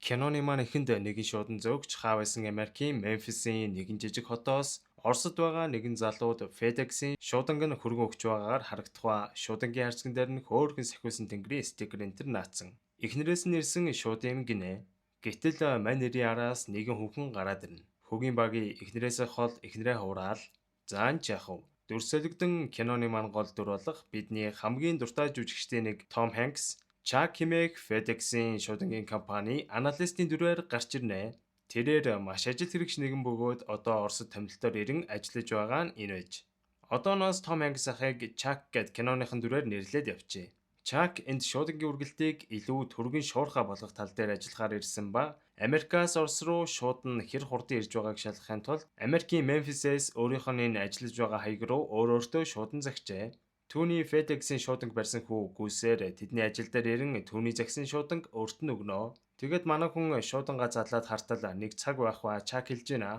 Киноны маань эхэнд нэгэн шуудан зөөгч хаа байсан Америкийн Мемфисийн нэгэн жижиг хотоос Оросд байгаа нэгэн залууд FedEx-ийн шууданг нь хөргөн өгч байгаагаар харагдах ба шуудангийн хайрцаган дээр нь хөөрхөн сахиулсан тэнгэрийн стикер энэ тэр наацсан. Эхнэрээс нь ирсэн шууд юм гинэ. Гэтэл мань нэрийн араас нэгэн хүүхэн гараад ирнэ. Хөгийн багийн эхнэрээсээ хол эхнэрээ хураал. Заан ч яах вэ? Дүрсэлэгдэн киноны маань гол дүр болох бидний хамгийн дуртай жүжигчдийн нэг Том Хэнкс Чак хэмээх FedEx-ийн шуудангийн компани аналистийн дүрээр гарч ирнэ. Тэрээр маш ажил хэрэгч нэгэн бөгөөд одоо Оросд томилолтоор ирэн ажиллаж байгаа нь энэ байж. Одооноос Том Хэнкс ахыг Чак гэд киноныхон дүрээр нэрлээд явжээ. Чак энд шуудангийн үргэлтийг илүү түргэн шуурхай болгох тал дээр ажиллахаар ирсэн ба Америкаас Орос руу шууд нь хэр хурдан ирж байгааг шалгахын тулд Америкийн Мемфисээс өөрийнх нь энэ ажиллаж байгаа хаяг руу өөр өөртөө шуудан захижээ. Түүний FedEx-ийн шууданг барьсан хүү гүйсээр тэдний ажил дээр ирэн түүний захисан шууданг өөрт нь өгнө. Тэгээд манай хүн шуудангаа задлаад хартал нэг цаг байх ба Чак хэлж байна.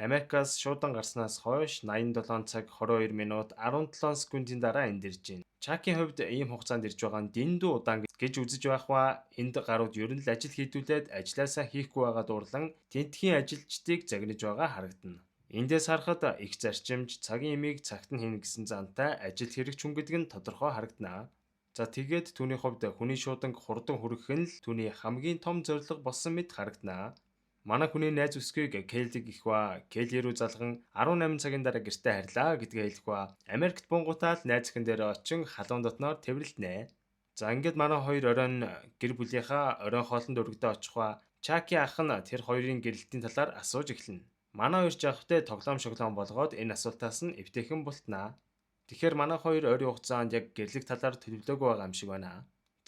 Америкаас шуудан гарснаас хойш 87 цаг 22 минут 17 секундын дараа энд ирж байна. Чакийн хувьд ийм хугацаанд ирж байгаа нь дэндүү удаан гэж үзэж байх ба энд гарууд ер нь л ажил хийдүүлээд ажлаасаа хийхгүй байгаа дуурлан тентхийн ажилчдыг загнаж байгаа харагдана. Эндээс харахад их зарчимж цагийн имийг цагт нь хийнэ гэсэн зантай ажил хэрэгч хүн гэдэг нь тодорхой харагдана. За, тэгээд түүний хувьд хүний шууданг хурдан хүргэх нь л түүний хамгийн том зорилго болсон мэт харагдана. Манай хүний найз бүсгүйг Келлиг гэх ба Келли рүү залган 18 цагийн дараа гэртээ харьлаа гэдгээ хэлэх ба Америкт бунгуутаа л найз охин дээр очин халуун дотноор тэврэлтнэ. За, ингээд манай хоёр оройн гэр бүлийнхаа оройн хоолнд өргөдөө очих ба Чаки ах нь тэр хоёрын гэрэлтийн талаар асууж эхэлнэ. Манай хоёр ч яг тэ тоглоом шоглоом болгоод энэ асуултаас нь эвтэйхэн бултнаа. Тэгэхээр манай хоёр ойрын хугацаанд яг гэрлэх талаар төлөвлөөгүй байгаа юм шиг байна.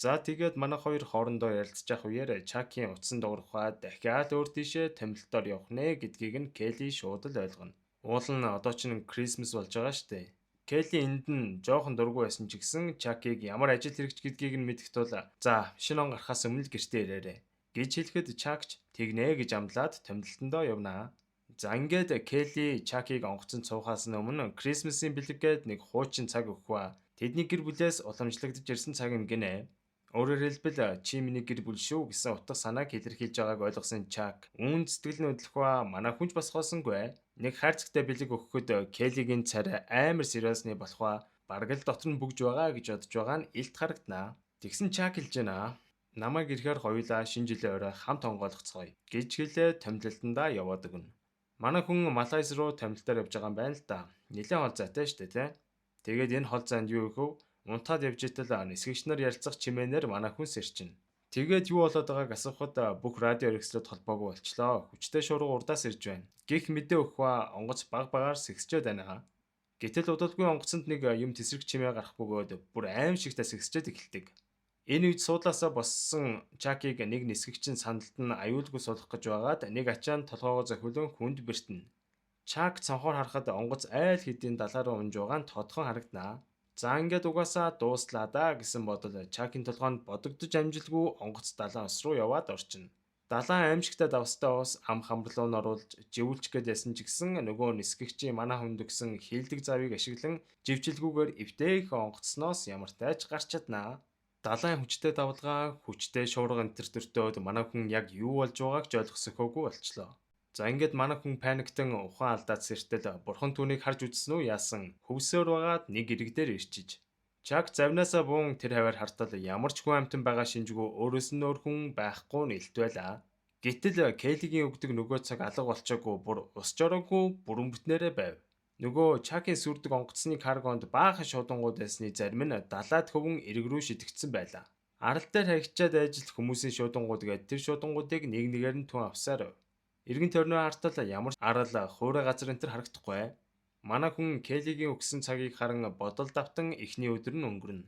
За, тэгээд манай хоёр хоорондоо ярилцж явах үеэр Чакийн утсан дуурхаа дахиад өөр тийшээ томилолтоор явах нэ гэдгийг нь Келли шууд л ойлгоно. Уул нь одоо ч Christmas болж байгаа штэ. Келли энд нь жоохон дургүй байсан ч гэсэн Чакийг ямар ажил хэрэгч гэдгийг нь мэдэх тул "За, шинэ он гарахаас өмнө л гэртээ ирээрэй" гэж хэлэхэд Чакч тэгнэ гэж амлаад томилолтондоо явнаа. За, ингээд Келли Чакийг онгоцонд суухаас өмнө Christmas-ийн бэлэг гээд нэг хуучин цаг өгөх ба тэдний гэр бүлээс уламжлагдаж ирсэн цаг юм гинэ. Өөрөөр хэлбэл, чи миний гэр бүл шүү гэсэн утга санааг илэрхийлж байгааг ойлгосон Чак үүн сэтгэл нь хөдлөх ба манай хүн ч бас хоосонгүй. Нэг хайрцагтай бэлэг өгөхөд Келлигийн царай амар сериосны болох ба бараг л дотор нь бүгж байгаа гэж бодож байгаа нь илт харагданаа. Тэгсэн Чак хэлж байна. "Намайг ирэхээр хоёулаа шинэ жилийн орой хамт онгойлгоцгоё" гэж хэлээ томилолтондоо яваад өгнө. Манай хүн Малайз руу томилолтоор явж байгаа юм байна л да. Нилээн хол зайтай штэ, тий. Тэгээд энэ хол зайд юу ихв? Унтаад явж итэл нисгэгч нар ярилцах чимээнээр манай хүн сэрчинэ. Тэгээд юу болоод байгааг асуухад бүх радио хэрэгслүүд холбоогүй болчлоо. Хүчтэй шуурга урдаас ирж байна гэх мэдээ өгөх ба онгоц баг багаар сэгсчээд байна. Гэтэл удалгүй онгоцонд нэг юм тэсрэх чимээ гарах бөгөөд бүр аймшигтай сэгсчээд эхэлдэг. Энэ үед суудлаасаа боссон Чакийг нэг нисгэгчин сандалд нь аюулгүй суулгах гэж байгаад нэг ачаанд толгоогоо зохиулан хүнд бэртэнэ. Чак цонхоор харахад онгоц айл хэдийн далай руу унж байгаа нь тодхон харагданаа. За, ингээд угаасаа дууслаа да гэсэн бодол Чакийн толгойнд бодогдож амжилгүй онгоц далайн ус руу яваад орчино. Далайн аймшигтай давстай ус ам хамар руу нь оруулж живүүлчих гээд ясан ч гэсэн нөгөө нисгэгчийн манай хүнд өгсөн хилдэг завыг ашиглан живчилгүүгээр эвтэйхэн онгоцсноос ямартай ч гарч чаднаа. Далайн хүчтэй давалгаа, хүчтэй шуурга энэ тэр төртөөд манай хүн яг юу болж байгааг ч ойлгосохоогүй болчлоо. За, ингээд манай хүн panic тан ухаан алдаад сэртэл бурхан түүнийг харж үзсэн үү яасан хөвсөөр байгаад нэг эрэг дээр ирчиж. Чак завнаасаа буун тэр хаваар хартал ямар ч хүн амьтан байгаа шинжгүй, өөрөөс нь өөр хүн байхгүй нь илт байлаа. Гэтэл Келлигийн өгдөг нөгөө цаг алга болчоогүй, бүр ус жороогүй бүрэн бүтнээрээ байв. Нөгөө Чакийн сүйрдэг онгоцны каргонд баахан шуудангууд байсны зарим нь далайд хөвөн эрэг рүү шидэгдсэн байлаа. Арал дээр хаягчаад айжил хүмүүсийн шуудангууд гээд тэр шуудангуудыг нэг нэгээр нь түн авсаар байв. Эргэн тойрноо хартал ямар арал, хуурай газар энэ тэр харагдахгүй. Манай хүн Келлигийн өгсөн цагийг харан бодол давтан эхний өдөр нь өнгөрнө.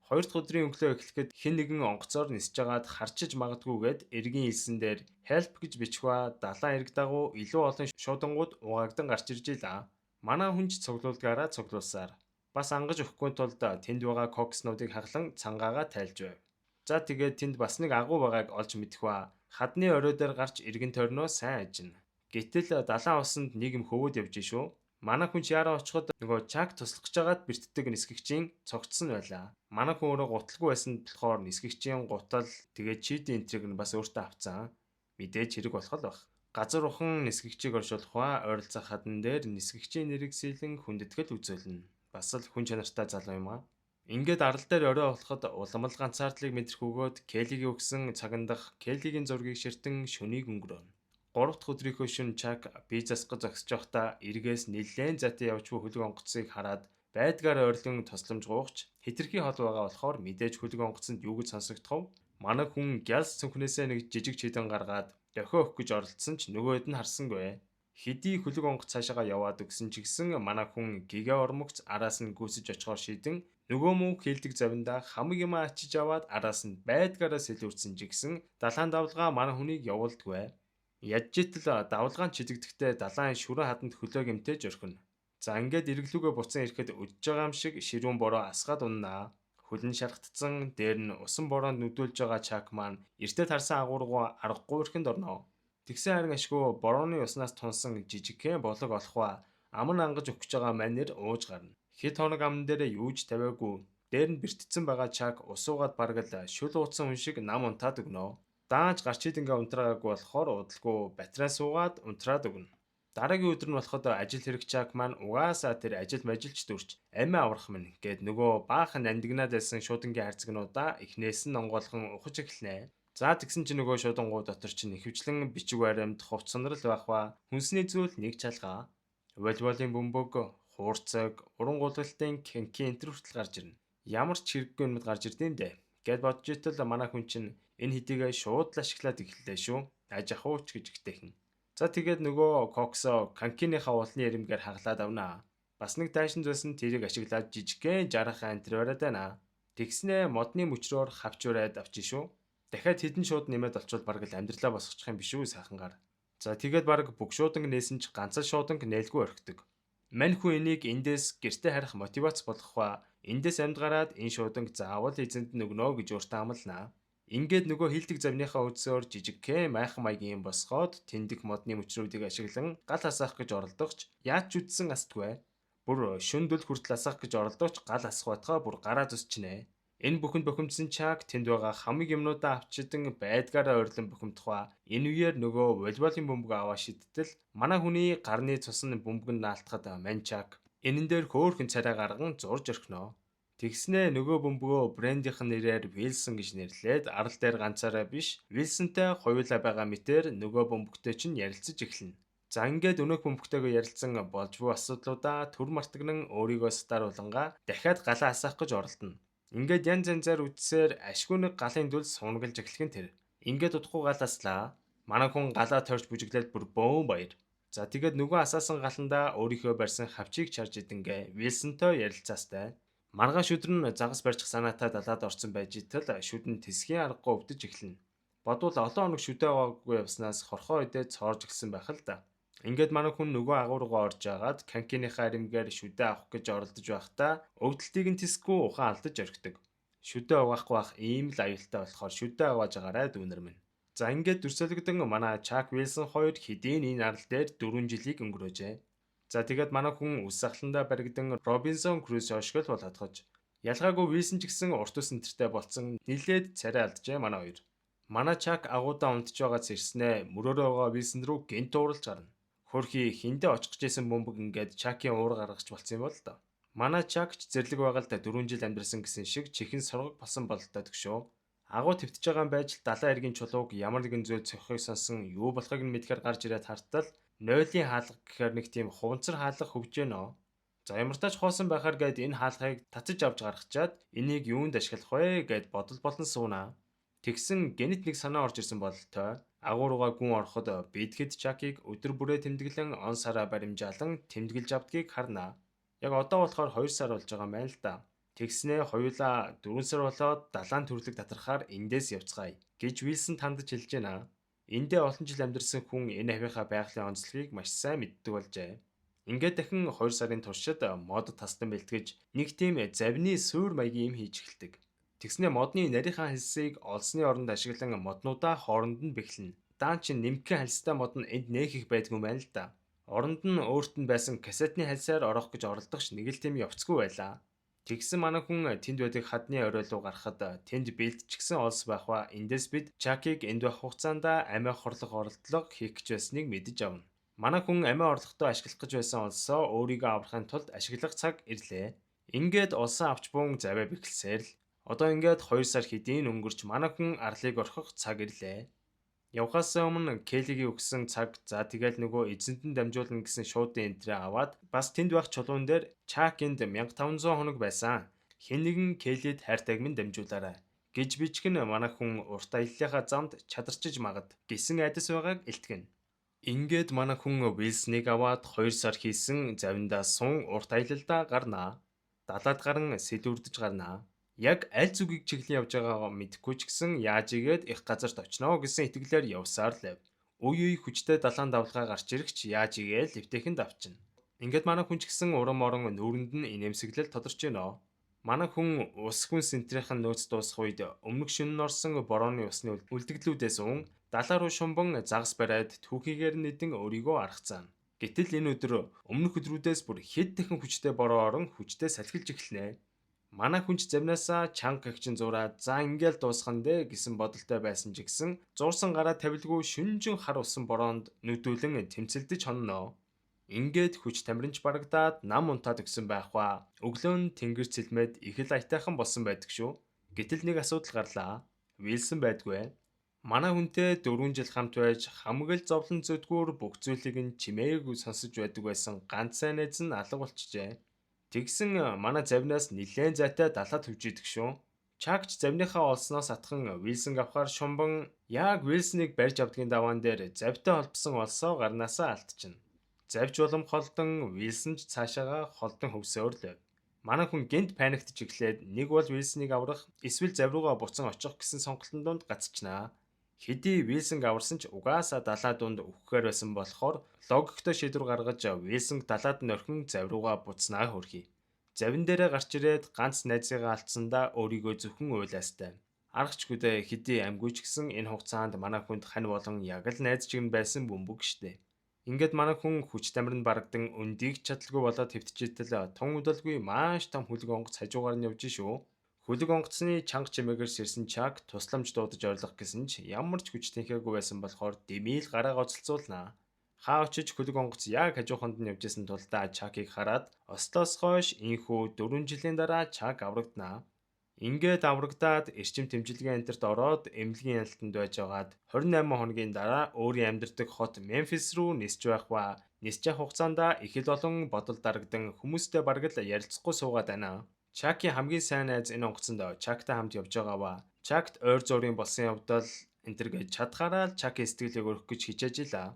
Хоёр дахь өдрийн өглөө эхлэхэд хэн нэгэн онгоцоор нисэж байгаад харчиж магадгүйгээд эргийн элсэн дээр "help" гэж бичих ба далайн эрэг дагуу илүү олон шуудангууд угаагдан гарч ирж илаа. Манай хүн ч цуглуулдгаараа цуглуулсаар бас ангаж өгөхгүй тулд тэнд байгаа кокснуудыг хаглан цангаагаа тайлж байв. За, тэгээд тэнд бас нэг агуу байгааг олж мэдэх ба хадны орой дээр гарч эргэн тойрноо сайн ажина. Гэтэл далайн усанд нэг юм хөвөөд явж шүү. Манай хүн ч яараа очиход нөгөө Чак туслах гэж байгаад бэртдэг нисгэгчийн цогцсон байлаа. Манай хүн өөрөө гутлгүй байсан болохоор нисгэгчийн гутал, тэгээд чийдийн энтриг нь бас өөртөө авцсан. Мэдээж хэрэг болох л байх. Газар ухан нисгэгчийг оршуулах ба ойролцоох хадан дээр нисгэгчийн нэрийг сийлэн хүндэтгэл үзүүлнэ. Бас л хүн чанартай залуу юм аа. Ингээд арал дээр орой болоход улам л ганцаардлыг мэдрэх өгөөд Келлигийн өгсөн цагандах Келлигийн зургийг ширтэн шөнийг өнгөрөөнө. 3 дахь өдрийнхөө шөнө Чак бие засах зогсож байхдаа эргээс нэлээн зайтай явж буй хөлөг онгоцыг хараад байдгаар ойрлон тосломж гуйхч хэтэрхий хол байгаа болохоор мэдээж хөлөг онгоцонд юу гэж сонсогдох вэ? Манай хүн гялс цүнхнээсээ нэг жижиг чидэн гаргаад дохио өгөх гэж оролдсон ч нөгөөд нь харсангүй. Хэдий хөлөг онгоц цаашаага яваад өгсөн ч гэсэн манай хүн гэгээ ормогц араас нь гүйцэж очихоор шийдэн нөгөө муу хилдэг завиндаа хамаг юмаа ачиж аваад араас нь байдгаараа сэлүүрсэн ч гэсэн далайн давлгаа манай хүнийг явуулдаггүй. Ядж итэл давлгаан чидэгдэхдээ далайн шүрэн хаданд хөлөө гэмтээж орхино. За ингээд эргэлүүгээ буцан ирэхэд өдөж байгаа юм шиг ширүүн бороо асгаад уннаа. Хөл нь шархтцсан, дээр нь усан бороонд нүдүүлж байгаа Чак маань эртээ тарсан агуургуу аргагүй өрхөнд орно. Тэгсэн харин ашгүй борооны уснаас тунсан жижигхэн болог олох ба ам нь ангаж өгч байгаа манер ууж гарна. Хэд хоног аман дээрээ юуж тавиагүй. Дээр нь бэртцэн байгаа Чак усуугаад бараг л шүл ууцсан хүн шиг нам унтаад өгнө. Даанч гарч идэнгээ унтраагаагүй болохоор удалгүй батарей суугаад унтраад өгнө. Дараагийн өдөр нь болоход ажил хэрэг Чак маань угаасаа тэр ажил мажилч дүрч амиа аврах минь гэд нөгөө баахан нандигнаад байсан шуудангийн хайрцагнуудаа эхнээс нь онгойлгон ухаж эхэлнэ. За тэгсэн чинь нөгөө шуудангуу дотор чинь ихэвчлэн бичиг баримт, хувц сонрол байх ба хүнсний зүйл нэг чалгаа. Волейболын бөмбөг, хуурцаг, уран гулгалтын кенки энтер хүртэл гарч ирнэ. Ямар ч хэрэггүй юмуд гарч ирдэм дээ. Гэд бодож итэл манай хүн чинь энэ хэдийгээ шууд л ашиглаад эхэллээ шүү. Аж ахуйч гэж ихтэйхэн. За тэгээд нөгөө коксо канкиныхаа улны эрэмгээр хаглаад авнаа. Бас нэг дайшин зүйлс нь тэрийг ашиглаад жижигхэн жаргахан антер бариад байна. Тэгснээ модны мөчрөөр хавч ураад авчих шүү. Дахиад хэдэн шууд нэмээд олчвол бараг л амьдралаа босгочих юм биш үү сайхангаар. За тэгээд бараг бүх шууданг нээсэн ч ганц л шууданг нээлгүй орхидог. Мань хүн энийг эндээс гэрте харих мотивац болгох ба эндээс амьд гараад энэ шууданг заавал эзэнд нь өгнө гэж өөртөө амлана. Ингээд нөгөө хилдэг завныхаа үдсөөр жижигхэн майхан маягийн юм босгоод тэндэх модны мөчрүүдийг ашиглан гал асаах гэж оролдогч яаж ч үдсэн астгүй. Бүр шөнө дөл хүртэл асаах гэж оролдогч гал асах байтугай бүр гараа зүсчнэ. Энэ бүхэнд бухимдсан Чак тэнд байгаа хамаг юмнуудаа авчидан байдгаараа ойрлон бухимдах ба энэ үеэр нөгөө волейболын бөмбөг аваа шидтэл манай хүний гарны цус нь бөмбөг нь наалтахад мань Чак энэн дээр хөөхөн царай гарган зурж орхино. Тэгснээ нөгөө бөмбөгөө брендийнх нь нэрээр Вилсон гэж нэрлээд арал дээр ганцаараа биш Вилсонтэй хоёулаа байгаа мэтээр нөгөө бөмбөгтэй чинь ярилцаж эхэлнэ. За ингээд өнөөх бөмбөгтэйгөө ярилцсан болж буй асуудлуудаа төр мартагнан өөрийгөө сатааруулангаа дахиад галаа асаах гэж оролдоно. Ингээд янз янзаар үдсээр ашгүй нэг галын дүл суунаглаж эхлэх нь тэр. Ингээд удахгүй гал аслаа. Манай хүн галаа тойрч бүжиглээд бүр бөөн баяр. За тэгээд нөгөө асаасан галандаа өөрийнхөө барьсан хавчийг чарж идэнгээ Вилсонтой ярилцаастай. Маргааш өдөр нь загас барьчих санаатай далаад орсон байж итэл шүд нь тэсгийн аргагүй өвдөж эхэлнэ. Бодвол олон хоног шүдэ аваагүй явснаас хорхоо идээд цоорж эхэлсэн байх л да. Ингээд манай хүн нөгөө агуу руугаа орж агаад канкиныхаа римгээр шүдэ авах гэж оролдож байхдаа өвдөлтийг нь тэсгүй ухаан алдаж орхидог. Шүдэ угаахгүй байх ийм л аюултай болохоор шүдэ авааж агаарай дүүнер минь. За ингээд дүрсэлгдэн манай Чак Вилсон хоёр хэдийн энэ арал дээр 4 жилийг өнгөрөөжээ. За тэгээд манай хүн үс сахландаа баригдан Робинсон Крузо шиг л болоодгож. Ялгаагүй Вилсон ч гэсэн урт ус энтертэй болцсон нилээд царай алджээ манай хоёр. Манай Чак агуудаа унтж байгаа зэрснээ мөрөөрөө байгаа Вилсон рүү гинт ууралж гарна. Хөрхи хиндэ очих гэжсэн бөмбөг ингээд Чакийн уур гаргах болсон юм бол доо. Манай Чак ч зэрлэг байгаа л да 4 жил амьдарсан гэсэн шиг чихэн соргог болсон бололтой төгшөө. Агуу твтж байгаа юм байж л далайн эргийн чулууг ямар нэгэн зүйл цохихыг сонсон юу болохыг нь мэдхээр гарч ирээд хартал нойлын хаалга гэхээр нэг тийм хуванцар хаалга хөвжөөнө. За ямар тач хоосон байхаар гээд энэ хаалгыг татаж авч гаргачаад энийг юунд ашиглах вэ гэд бодол болон сууна. Тэгсэн гэнэт нэг санаа орж ирсэн бололтой. Агуу руугаа гүн ороход бидэхэд Чакийг өдөр бүрээ тэмдэглэн он сараа баримжаалан тэмдэглэж авдгийг харна. Яг одоо болохоор 2 сар болж байгаа юм байна л да. Тэгснээ хоёулаа 4 сар болоод далайн төрлөг татархаар эндээс явцгаая гэж Вилсон тандж хэлж байна. Эндээ олон жил амьдарсан хүн энэ хавийнхаа байгалийн онцлогийг маш сайн мэддэг болжээ. Ингээд дахин 2 сарын туршид мод тастан бэлтгэж нэг тийм завны суур маягийн юм хийж эхэлдэг. Тэгснээ модны нарийнхаа хэлсийг олсны оронд ашиглан моднуудаа хооронд нь бэхлэнэ. Даан чинь нэмхэн хальстай мод нь энд нээх их байдгүй юм байна л да. Оронд нь өөрт нь байсан кассетны хальсаар орох гэж оролдохч нэг л тийм явцгүй байлаа. Тэгсэн манай хүн тэнд байдаг хадны орой руу гарахад тэнд бэлтчихсэн олс байх ба эндээс бид Чакийг энд байх хугацаанд амиа хорлох оролдлого хийх гэж байсныг мэдэж авна. Манай хүн амиа орлохдоо ашиглах гэж байсан олсоо өөрийгөө аврахын тулд ашиглах цаг ирлээ. Ингээд олсон авч буун завиа бэхлсээр л одоо ингээд 2 сар хэдийн өнгөрч манай хүн арлыг орхих цаг ирлээ. Явхаас өмнө Келлигийн өгсөн цаг за тэгэл нөгөө эзэнд нь дамжуулна гэсэн шуудын энтрээ аваад бас тэнд байх чулуун дээр Чак энд 1500 хоног байсан. Хэн нэгэн Келлид хайртайг минь дамжуулаарай гэж бичгэн манай хүн урт аяллынхаа замд чадарчиж магад гэсэн айдас байгааг илтгэнэ. Ингээд манай хүн Вилсныг аваад 2 сар хийсэн завиндаа сун урт аялалдаа гарнаа. Далаад гаран сэлүүрдэж гарнаа. Яг аль зүгийг чиглэн явж байгаагаа мэдэхгүй ч гэсэн яаж игээд их газарт очино гэсэн итгэлээр явсаар л байв. Үе үе хүчтэй далайн давлгаа гарч ирэх ч яаж игээл эвтэйхэн давчна. Ингээд манай хүн ч гэсэн урам орон нүүрэнд нь инээмсэглэл тодорч гинэ. Манай хүн ус хүн сентрийнхэн нөөц дуусах үед өмнөх шөнө нь орсон борооны усны үлдэгдлүүдээс уун далаа руу шумбан загас бариад түүхийгээр нэгэн өөрийгөө аргацаана. Гэтэл энэ өдөр өмнөх өдрүүдээс бүр хэд дахин хүчтэй бороо орон хүчтэй салхилж эхэлнэ. Манай хүн ч завнаасаа чанга гэгчин зураад за ингээл дуусгана дээ гэсэн бодолтой байсан ч гэсэн зуурсан гараа тавилгүй шүнжин хар усан бороонд нүдүүлэн тэмцэлдэж хонно. Ингээд хүч тамирынч барагдаад нам унтаад өгсөн байх ба. Өглөө нь тэнгэр цэлмэд их л аятайхан болсон байдаг шүү. Гэтэл нэг асуудал гарлаа. Вилсон байдгүй. Манай хүнтэй 4 жил хамт байж хамаг л зовлон зөдгүүр бүх зүйлийг нь чимээгүй сонсож байдаг байсан ганц сайн найз нь алга болчихжээ. Тэгсэн манай завнаас нилээн зайтай далаа төвжийдэг шүү. Чакч завныхаа олсноос атхан Вилсон авахар шумбан яг Вилснийг барьж авдгийн даваан дээр завтай холбосон олсоо гарнаасаа алдчихна. Завж улам холдон Вилсон ч цаашаага холдон хөвсөөр л байв. Манай хүн гэнт паниктж эхлээд нэг бол Вилснийг аврах эсвэл зав руугаа буцан очих гэсэн сонголтын дунд гацчихнаа. Хэдий Вилсонг аварсан ч угаасаа далаа дунд үхэхээр байсан болохоор логиктой шийдвэр гаргаж Вилсонг далаад нь орхин зав руугаа буцнаа хөрхий. Завин дээрээ гарч ирээд ганц найзыгаа алдсандаа өөрийгөө зөвхөн уйлаастай. Аргачгүй дээ хэдий амьгүй ч гэсэн энэ хугацаанд манай хүнд хань болон яг л найз чиг нь байсан бөмбөг штэ. Ингээд манай хүн хүч тамир нь барагдан өндийг чадалгүй болоод хэвтчихтэл тун удалгүй маш том хүлэг онгоц хажуугаар нь явж шүү. Хүлэг онгоцны чанга чимээгээр сэрсэн Чак тусламж дуудаж ойрлох гэсэн ч ямар ч хүч тэнхээгүй байсан болохоор дэмийл гараа гоцолцуулнаа. Хаа очиж хүлэг онгоц яг хажууханд нь явж исэн тулдаа Чакийг хараад ослоос хойш инхүү 4 жилийн дараа Чак аврагданаа. Ингээд аврагдаад эрчим тэмцэлгийн энтерт ороод эмнэлгийн ялалтанд байжгаад 28 хоногийн дараа өөрийн амьдардаг хот Мемфис рүү нисч байх ба нисч явах хугацаанд их л олон бодол дарагдан хүмүүстэй бараг л ярилцахгүй суугаад байна. Чакийн хамгийн сайн найз энэ онгоцонд Чактай хамт явж байгаа ба Чакт ойр зуурын болсон явдал энтер гэж чадхаараа л Чакийн сэтгэлийг өргөх гэж хичээж илаа.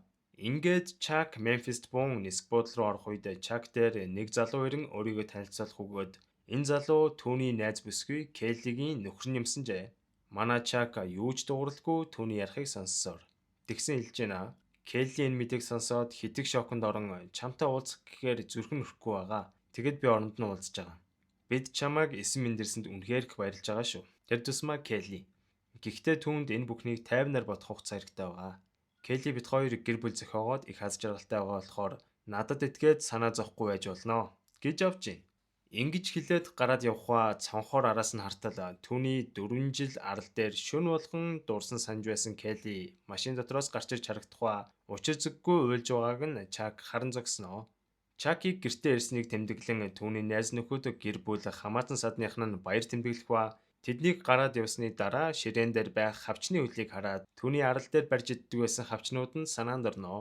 Ингээд Чак Мемфист буун нисэх буудлын руу орох үед Чак дээр нэг залуу ирэн өөрийгөө танилцуулах өгөөд энэ залуу түүний найз бүсгүй Келлигийн нөхөр нь юмсанжээ. Манай Чак юу ч дууралгүй түүний ярихыг сонссоор. Тэгсэн хэлж байна. Келли энэ мэдээг сонсоод хитэг шоконд орон чамтай уулзах гэхээр зүрх нь өрөхгүй байгаа. Тэгэд би оронд нь уулзж байгаа. Бид чамайг эсэн мэндэрсэнд үнэхээр их баярлж байгаа шүү. Тэр тусмаа Келли. Гэхдээ түүнд энэ бүхнийг тайвнаар бодох хугацаа хэрэгтэй байгаа. Келли бид хоёр гэр бүл зохиогоод их аз жаргалтай байгаа болохоор надад итгээд санаа зовхгүй байж болно гэж авч байна. Ингэж хэлээд гараад явхаа цонхоор араас нь хартал түүний 4 жил арал дээр шөнө болгон дурсан санж байсан Келли машин дотроос гарч ирж харагдах ба учир зэггүй уйлж байгааг нь Чак харан зогсноо. Чакийг гэртээ ирснийг тэмдэглэн түүний найз нөхөд гэр бүл хамаатан садных нь баяр тэмдэглэх ба тэднийг гараад явсны дараа ширээн дээр байх хавчны хөлийг хараад түүний арал дээр барьж иддэг байсан хавчнууд нь санаанд орно.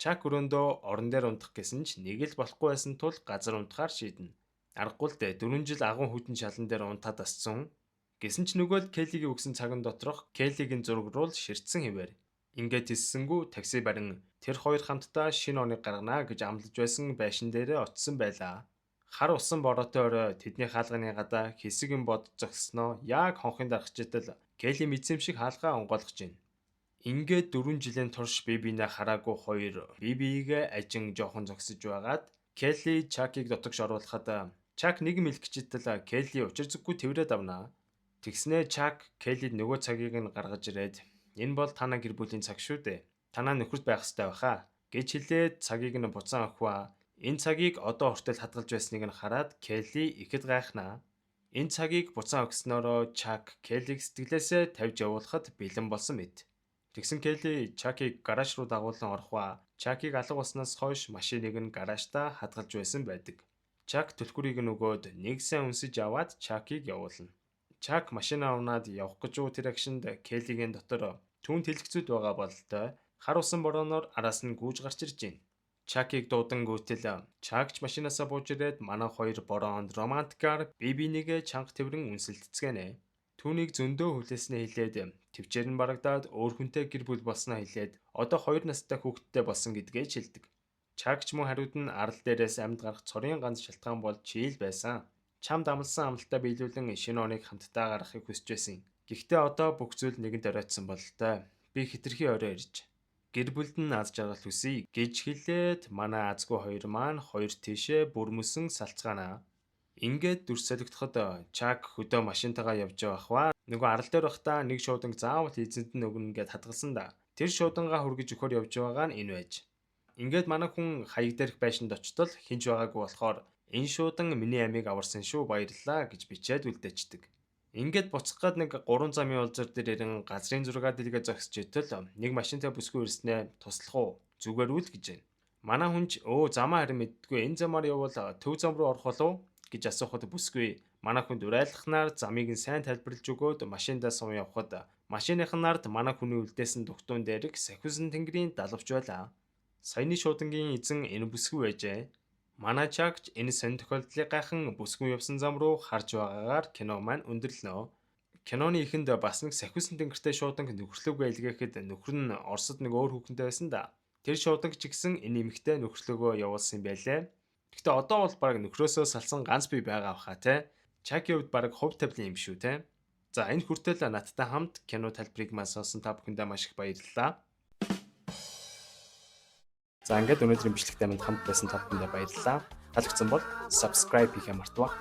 Чак өрөөндөө орон дээр унтах гэсэн ч нэг л болохгүй байсан тул газар унтахаар шийднэ. Аргагүй л дээ 4 жил агуун хүйтэн шалан дээр унтаад асцсан. Гэсэн ч нөгөө л Келлигийн өгсөн цаган доторх Келлигийн зураг руу л ширтсэн хэвээр. Ингээд хэлсэнгүү такси барин тэр хоёр хамтдаа шинэ оныг гаргана гэж амлаж байсан байшин дээрээ очсон байлаа. Хар усан бороотой орой тэдний хаалганы гадаа хэсэг юм бод зогссноо яг хонхын дарахчитал Келли мэдсэн юм шиг хаалгаа онгойлгож байна. Ингээд 4 жилийн турш бие биенээ хараагүй хоёр бие биегээ ажин жоохон зогсож байгаад Келли Чакийг дотогш оруулахад Чак нэг юм хэлэх гэжтэл Келли учир зүггүй тэрврээд авнаа. Тэгснээ Чак Келлид нөгөө цагийг нь гаргаж ирээд энэ бол танаа гэр бүлийн цаг шүү дээ. Танаа нөхөрт байх ёстой байхаа гэж хэлээд цагийг нь буцаан өгөх ба. Энэ цагийг одоо хүртэл хадгалж байсныг нь хараад Келли ихэд гайхнаа. Энэ цагийг буцаан өгснөөрөө Чак Келлиг сэтгэлээсээ тавьж явуулахад бэлэн болсон мэт. Тэгсэн Келли Чакийг гараж руу дагуулан орох ба Чакийг алга болсноос хойш машиныг нь гаражтаа хадгалж байсан байдаг. Чак түлхүүрийг нь өгөөд нэг сайн үнсэж аваад Чакийг явуулна. Чак машинаа унаад явах гэж тэр агшинд Келлигийн дотор түүнд хэлгэцүүд байгаа бололтой хар усан борооноор араас нь гүйж гарч ирж байна. Чакийг дуудан гүйтэл Чак ч машинаасаа бууж ирээд манай хоёр бороонд романтикаар бие биенийгээ чанга тэврэн үнсэлтцгээнэ. Түүнийг зөндөө хүлээснээ хэлээд тэвчээр нь барагдаад өөр хүнтэй гэр бүл болсноо хэлээд одоо 2 настай хүүхэдтэй болсон гэдгээ ч хэлдэг. Чак ч мөн хариуд нь арал дээрээс амьд гарах цорын ганц шалтгаан бол чи л байсан. Чамд амласан амлалтаа биелүүлэн шинэ оныг хамтдаа гаргахыг хүсэж байсан. Гэхдээ одоо бүх зүйл нэгэнд оройтсон бололтой. Би хэтэрхий орой ирж гэр бүлд нь аз жаргал хүсье гэж хэлээд манай азгүй хоёр маань хоёр тийшээ бүрмөсөн салцгаана. Ингээд дүрс солигдоход Чак хөдөө машинтайгаа явж байгаа хва. Нөгөө арал дээр байхдаа нэг шууданг заавал эзэнд нь өгнө гэд хадгалсан да. Тэр шуудангаа хүргэж өгөхөөр явж байгаа нь энэ байж. Ингээд манай хүн хаяг дээрх байшинд очтол хэн ч байгаагүй болохоор энэ шуудан миний амийг аварсан шүү, баярлалаа гэж бичээд үлдээчдэг. Ингээд буцах гад нэг 3 замын улзар дээр ирэн газрын зургаа дэлгээ зогсож итэл нэг машинтай бүсгүй ирснээ туслах уу, зүгээр үл гэж байна. Манай хүн ч өө замаа харин мэддэггүй, энэ замаар явбал төв зам руу орох болов гэж асуухад бүсгүй манай хүнд урайлахнаар замыг нь сайн тайлбарлаж өгөөд машиндаа сум явхад машиных нь ард манай хүний үлдээсэн дугтуун дээрх сахиусан тэнгэрийн далавч байлаа. Саяны шуудангийн эзэн энэ бүсгүй байжээ. Манай Чак ч энэ сонь тохиолдлыг гайхан бүсгүй явсан зам руу харж байгаагаар кино маань өндөрлөнө. Киноны эхэнд бас нэг сахиусан тэнгэртэй шууданг нөхөрлөөгөө илгээхэд нөхөр нь Оросд нэг өөр хүүхэнтэй байсан да. Тэр шууданг ч гэсэн энэ эмэгтэй нөхөрлөөгөө явуулсан юм байлээ. Гэхдээ одоо бол бараг нөхрөөсөө салсан ганц бие байгаа баха те. Чакийн хувьд бараг хувь тавилан юм шүү те. За, энэ хүртэл надтай хамт кино тайлбарыг маань сонсон та бүхэндээ маш их баярлалаа. За, ингээд өнөөдрийн бичлэгтэй минь хамт байсан та бүхэндээ баярлалаа. Таалагдсан бол subscribe хийхээ мартаваа.